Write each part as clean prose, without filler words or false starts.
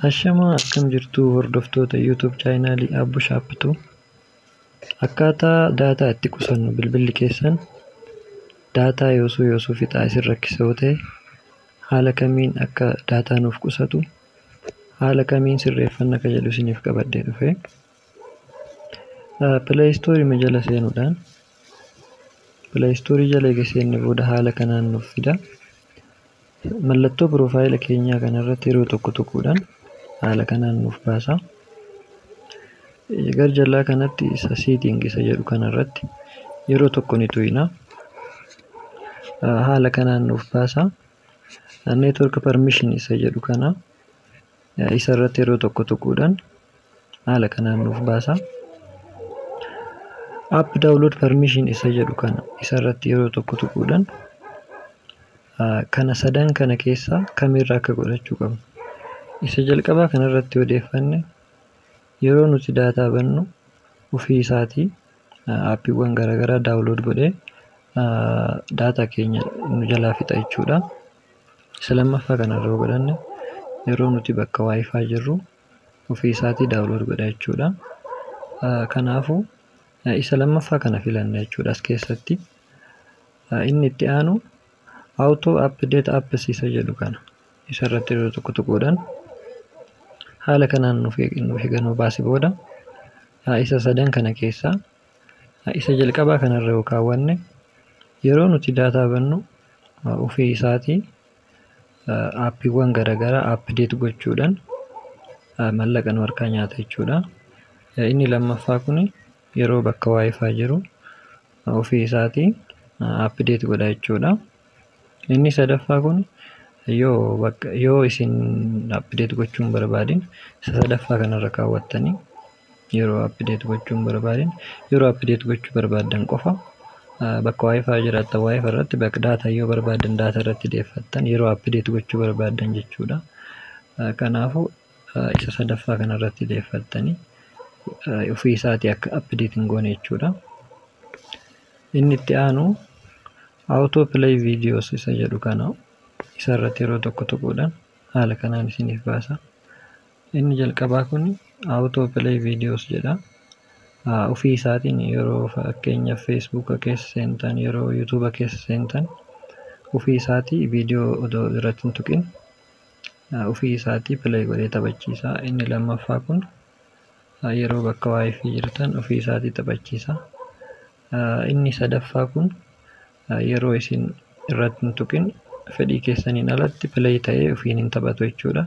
Ashamaa, akkam jirtu hordoftoota YouTube chaanaalii Abbu Shaappituu? Akkaataa daataa itti qusannu, bilbilli keessan daataa yoosuu yoosuu fixaa isin rakkisa yoo ta'e, haala kamiin akka daataa nuuf qusatu, haala kamiin sirreeffanna ka jedhu isiniif qabadhee dhufe. Play Store jala seenuudhaan, Play Store jala eega seenne booda haala kanaan nuuf fida. Mallattoo piroofaayila keenyaa kanarratti yeroo tokko tuquudhaan haala kanaan nuuf baasa. Gar jalaa kanatti isa "Setting" isa jedhu kanarratti yeroo tokko ni tuqna. Haala kanaan nuuf baasa. "Network permission" isa jedhu kana isa irratti yeroo tokko tuquudhaan haala kanaan nuuf baasa. "App download permission" isa jedhu kana isa irratti yeroo tokko tuquudhaan kana sadan kana keessaa kamirra akka godhachuu qabnu. Isa jalqabaa kanarratti odeeffanne, yeroo nuti daataa bannu ofii isaatii aappiiwwan garaagaraa download godhee daataa keenya nu jalaa fixa jechuudha. Isa lammaffaa kanarra yoo godhanne, yeroo nuti bakka WiFi jirru ofii isaatii download godha jechuudha. Kanaafuu isa lammaffaa kana filanna jechuudha as keessatti. Inni itti aanu "Auto update apps" isa jedhu kana isa irratti yeroo tokko tuquudhaan haala kanaan nuuf eega baase booda, isa sadan kana keessaa isa jalqabaa kanarra yoo kaawwanne, yeroo nuti daataa bannu ofii isaatii aappiiwwan garaagaraa update gochuudhaan mallaqa nu harkaa nyaata jechuudha. Inni lammaffaa kun yeroo bakka WiFi jiru ofii isaatii update godha jechuudha. Inni sadaffaa kun yoo bakka yoo isin update gochuu hin barbaadin, isa sadaffaa kanarra kaawwattanii, yeroo update gochuu hin barbaadin, yeroo update gochuu barbaaddan qofa bakka WiFi jiraattan WiFi irratti, bakka daataa yoo barbaaddan daataa irratti deeffattan, yeroo update gochuu barbaaddan jechuudha. Kanaafuu isa sadaffaa kanarratti deeffattanii ofii isaatii akka update hin goone jechuudha. Inni itti aanu "Auto play videos" isa jedhu kana isa irratti yeroo tokko tuquudhaan haala kanaan isiniif baasa. Inni jalqabaa kun "Auto play videos" jedha. Ofii isaatiin yeroo fakkeenyaaf Feesbuuka keessa seentan, yeroo Yuutuuba keessa seentan, ofii isaatii viidiyoo odoo irratti hin tuqin ofii isaatii play godhee taphachiisa. Inni lammaffaa kun yeroo bakka WiFi jirtan ofii isaatii taphachiisa. Inni sadaffaa kun yeroo isin irratti hin tuqin fedhii keessaniin alatti play ta'ee ofiin hin taphatu jechuudha.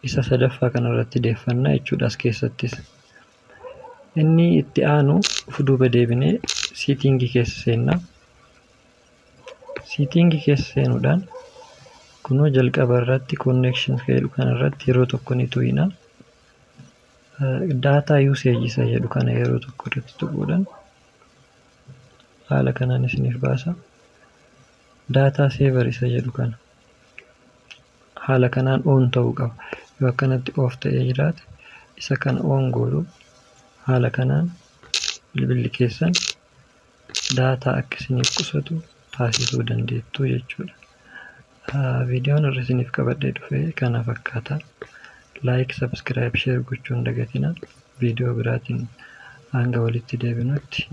Isa sadaffaa kanarratti deeffannaa jechuudha as keessattis. Inni itti aanu of duuba deebinee setting keessa seenna. Setting keessa seenuudhaan kunoo jalqaba irratti "Connection" jedhu kanarratti yeroo tokko ni tuqna. "Data usage" isa jedhu kana yeroo tokko irratti tuquudhaan haala kanaan isiniif baasa. "Data saver" isa jedhu kana haala kanaan on ta'uu qaba. Yoo akkanatti off ta'ee jiraate, isa kana on godhu. Haala kanaan bilbilli keessan daataa akka isiniif qusatu taasisuu dandeettu jechuudha. Viidiyoon irra isiniif qabadhee dhufe kana fakkaata. Like, subscribe, share gochuu hin dagatinaa. Viidiyoo biraatiin hanga walitti deebinutti.